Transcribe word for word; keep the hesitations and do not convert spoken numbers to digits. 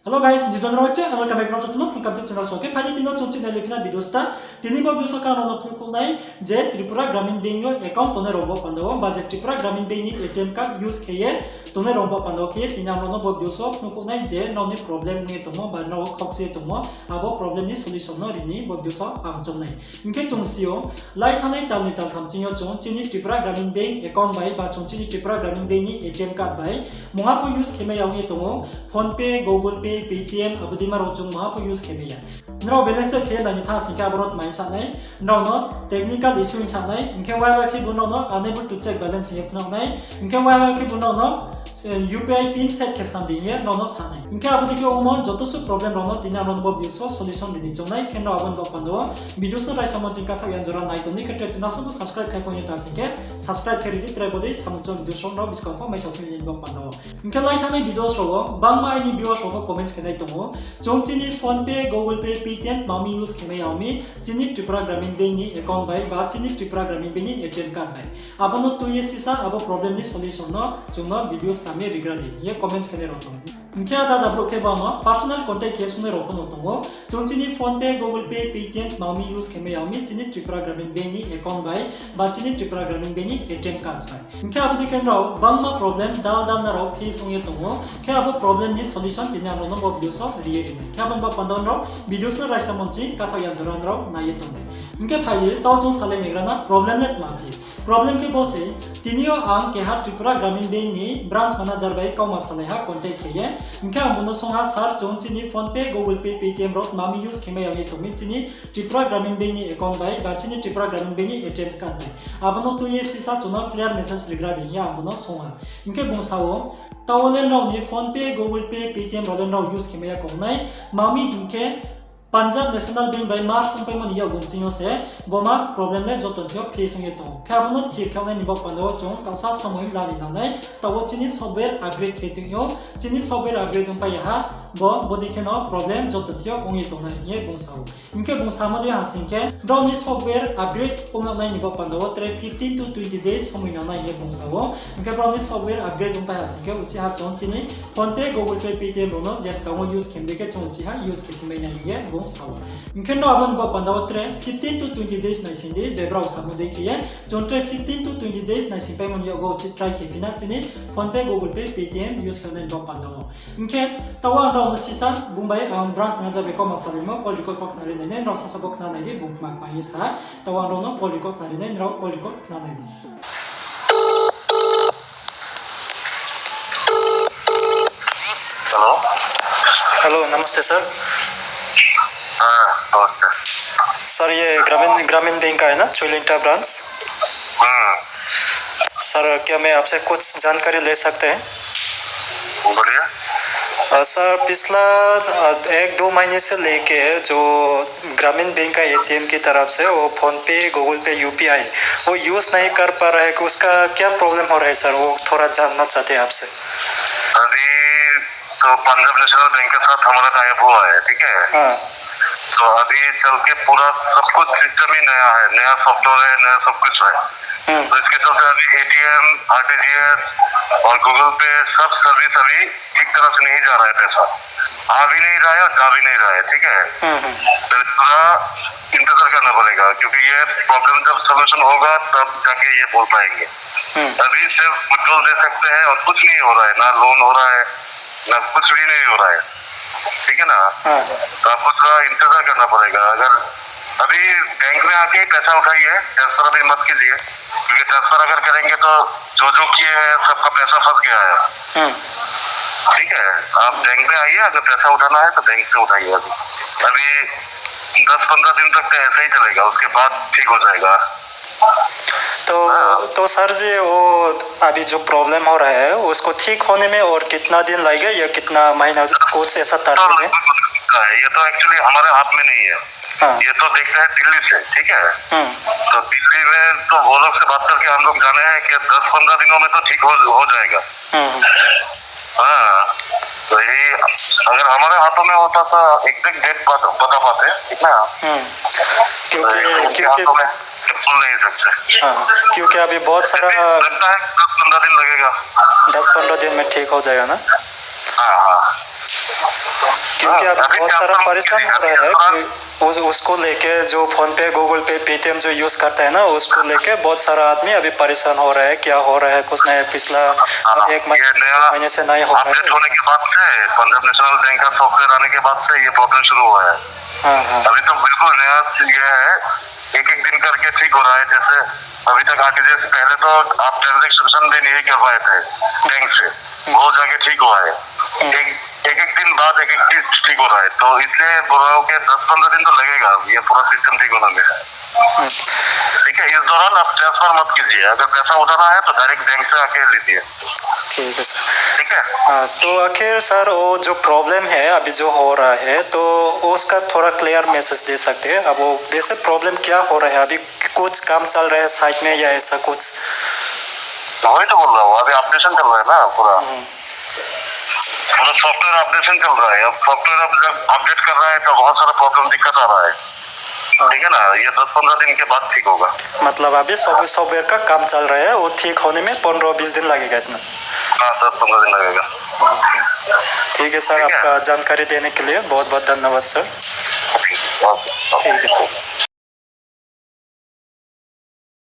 Hello guys, jidon rao channel kamai kno joto no phung kam YouTube channel song khe phai di. Tini no chung chini le phina video sta. Tini bo video saka rao no phnuh khouh nai je Tripura Gramin Bank yo account tongnai rao bo panda wo, ba je Tripura Gramin Bank ni A T M card use khe ye tongnai rao bo panda wo khe ye tini ang rao no bo video so phnuh khouh nai je nrao ni problem nung ye tongmo ba nrao khaukchi ye tongmo, abo problem ni solution no rini bo video so ang choung nai. Hing khe chung si ou, lai thanngnai tal noi tal tham ching yo chung chini Tripura Gramin Bank account bai ba chung chini Tripura Gramin Bank ni A T M card bai mungha pho use khe mai ya ong ye tong ou, PhonePe, Google Pay, Paytm, abo dei ma rao chung mungha pho use khe mai ya. Nrao balance check khe nai ni thanng sing khe abo rao tma hing sa nai, nrao no technical issue hing sa nai, hing khe waiha khe bo nrao no unable to check balance hing ye phnuh nai, hing khe waiha khe bo nrao no, eh, U P I pin set khe snam di hing ye nrao no sa nai. Hing khe abo dei khe ongmo joto suh problem rao no tini ang rao no bo video so solution rini choung nai, khe nrao abo ni bo panda wo videos no raisa mo ching kathaoh ya jora nai tong di, khe tre channel so bo subscribe khai phung ye ta sing khe subscribe khe ri di, tre bo dei samung choung video so nrao buskang pho mai sa phung ye ni bo panda wo. Hing khe lai thanngnai videos rao wo bangma aini viewers rao pho comments khe nai tong ou, chung chini PhonePe, Google Pay, Paytm tma mi use khe mai ya ong mi, chini Tripura Gramin Bank ni account bai ba chini Tripura Gramin Bank ni A T M card bai. Abo no tui ye sisa abo problem ni solution no chung no videos kam ye rigra di hing ye comments khe nai rao tong ou. Hing khe ada ada brouh khe bo no personal contact khe ye sungnai rao pho no tong ou. Chung chini PhonePe, Google Pay, Paytm tma mi use khe mai ya ong mi chini Tripura Gramin Bank ni account bai ba chini Tripura Gramin Bank ni A T M card bai. Hing khe abo dei khe nrao bangma problem dal dal na rao face ong ye tong ou. Khe abo problem ni solution tini ang rao no bo video so ri ye ri nai. Khe abo ni bo panda wo nrao videos no raisa mo ching kathaoh ya jora nrao nai ye tong di. Hing khe phai di, tao chung salai naigra na problem le tma phi. Problem khe bo se, tini yo ang keha Tripura Gramin Bank ni branch manager bai kauma salai ha contact khe ye. Hing khe ang bung no song ha, Sir, chung chini PhonePe, Google Pay, Paytm rao tma mi use khe mai ya ong ye tong mi chini Tripura Gramin Bank ni account bai ba chini Tripura Gramin Bank ni A T M card bai. Abo no tui ye sisa chung no clear message rigra di hing ye ang bung no song ha. Hing khe bung sa ou, tao le nrao ni PhonePe, Google Pay, Paytm rao le nrao use khe mai ya kong nai. Tma mi hing khe Punjab National Bank bai March ongpaimo ni yakgu ching yo se bo ma problem le joto thing yo face ong ye tong ou. Khe abo no thir khe nai ni bo panda wo chung taohsa somoi la ni nang nai, taoh wo chini software upgrade khe tong ou, chini software upgrade ongpai ya ha, bo bodei khe no problem joto thing yo ong ye tong nai hing ye bung sa ou. Hing khe bung samo dei ha sing khe, brao ni software upgrade ong yag nai ni bo panda wo tre fifteen to twenty days somoi nang nai hing ye bung sa ou. Hing khe brao ni software upgrade ongpai ha sing khe uchih ha chung chini PhonePe, Google Pay, Paytm rao no je skang wo use khe mi dei khe chung uchih ha use khe phi mai nai hing ye bung sa ou. Hing khe no abo ni bo panda wo tre fifteen to twenty days naising di, je brao samo dei khe ye, chung tre fifteen to twenty days naising paimo ni yakgu uchih try khe phi na chini PhonePe, Google Pay, Paytm use khe nai ni bo panda wo. Hing khe taoh wo ang nrao no sisa bung bai ang branch manager bai kauma salaimo call record pho khnari nai nai, nrao sasa bo khna nai di, bung kma kma ye sa. Taoh wo ang nrao no call record khnari nai, nrao call record khna nai di. Hello. Hello, नमस्ते सर। हाँ, नमस्ते। सर, ये ग्रामीण, ग्रामीण बैंक का है ना, चुइलिंगटा ब्रांच? हम्म। सर, क्या मैं आपसे कुछ जानकारी ले सकते हैं? बोलिए। अ, सर, पिछला, अ, एक दो महीने से लेके जो ग्रामीण बैंक का एटीएम की तरफ से वो PhonePe, Google Pay, यूपीआई, वो यूज़ नहीं कर पा रहा है, कि उसका क्या प्रॉब्लम हो रहा है सर, वो थोड़ा जानना चाहते हैं आपसे। अभी तो पंजाब नेशनल बैंक के साथ हमारा टाई अप हुआ है, ठीक है? हाँ। तो अभी चल के पूरा सब कुछ सिस्टम ही नया है, नया सॉफ्टवेयर है, नया सब कुछ है। हम्म। तो इसके चलते अभी एटीएम, आरटीजीएस और गूगल पे सब सर्विस अभी ठीक तरह से नहीं जा रहा है पैसा। आ भी नहीं रहा है और जा भी नहीं रहा है, ठीक है? हम्म, हम्म। तो थोड़ा इंतजार करना पड़ेगा, क्योंकि ये प्रॉब्लम जब सॉल्यूशन होगा, तब जाके ये बोल पाएंगे। हम्म। अभी सिर्फ विड्रॉल दे सकते हैं और कुछ नहीं हो रहा है, ना लोन हो रहा है, ना कुछ भी नहीं हो रहा है, ठीक है ना? हाँ। तो आपको थोड़ा इंतजार करना पड़ेगा। अगर अभी बैंक में आके ही पैसा उठाइए, ट्रांसफर अभी मत कीजिए, क्योंकि ट्रांसफर अगर करेंगे तो जो जो किए हैं, सबका पैसा फंस गया है। हम्म। ठीक है, आप बैंक में आइए, अगर पैसा उठाना है तो बैंक से उठाइए। अभी, अभी दस पन्द्रह दिन तक तो ऐसा ही चलेगा, उसके बाद ठीक हो जाएगा। तो, हाँ। तो सर जी, वो अभी जो प्रॉब्लम हो रहा है, उसको ठीक होने में और कितना दिन लगेगा या कितना महीना, कुछ ऐसा तो टारगेट है? लगभग हो सकता है, ये तो एक्चुअली हमारे हाथ में नहीं है। हाँ। ये तो देखते हैं दिल्ली से, ठीक है? हम्म। तो दिल्ली में तो वो लोग से बात करके हम लोग जाने हैं कि दस पन्द्रह दिनों में तो ठीक हो, हो जाएगा। हम्म। हाँ, तो ये अगर हमारे हाथों में होता तो एग्जैक्ट डेट बता, बता पाते, ठीक ना? हम्म। क्योंकि, तो ये उनके क्योंकि हाथों में बोल नहीं सकते। हाँ, क्योंकि अभी बहुत फिर सारा भी लगता है कि दस पन्द्रह दिन लगेगा। दस पन्द्रह दिन में ठीक हो जाएगा ना? हाँ, हाँ। क्योंकि अभी बहुत सारा परेशान हो रहा है कि उस, उसको लेके जो PhonePe, Google Pay, Paytm जो use करता है ना, उसको लेके बहुत सारा आदमी अभी परेशान हो रहा है, क्या हो रहा है, कुछ नहीं, पिछला एक महीने से, दो महीने से नहीं हो रहा है। अपडेट होने के बाद से, पंजाब नेशनल बैंक का सॉफ्टवेयर आने के बाद से ये प्रॉब्लम शुरू हुआ है। हाँ, हाँ। अभी तो बिल्कुल नया चीज ये है, एक एक दिन करके ठीक हो रहा है। जैसे अभी तक आरटीजीएस, पहले तो आप ट्रांजैक्शन भी नहीं कर पाए थे बैंक से, वो जाके ठीक हुआ है। एक एक एक दिन बाद एक एक चीज ठीक हो रहा है, तो इसलिए बोल रहा हूँ कि दस पन्द्रह दिन तो लगेगा ये पूरा सिस्टम ठीक होने में। ठीक है, इस दौरान आप ट्रांसफर मत कीजिए, अगर पैसा उठाना है तो डायरेक्ट बैंक से आके लीजिए। ठीक है सर। ठीक है। हाँ, तो आखिर सर, वो जो प्रॉब्लम है अभी जो हो रहा है, तो उसका थोड़ा क्लियर मैसेज दे सकते हैं? अब वो वैसे प्रॉब्लम क्या हो रहा है अभी? कुछ काम चल रहा है साइड में या ऐसा कुछ? वही तो बोल रहा हूँ, अभी अपडेशन चल रहा है ना पूरा। पूरा सॉफ्टवेयर अपडेशन चल रहा है। अब सॉफ्टवेयर अब जब अपडेट कर रहा है तो बहुत सारा प्रॉब्लम, दिक्कत आ रहा है। ठीक है ना, ये दस पन्द्रह दिन के बाद ठीक होगा। मतलब अभी सॉफ्टवेयर का काम चल रहा है, वो ठीक होने में पन्द्रह बीस दिन लगेगा इतना? हाँ, दस पन्द्रह दिन लगेगा। ठीक है सर, आपका जानकारी देने के लिए बहुत बहुत धन्यवाद सर। ठीक है।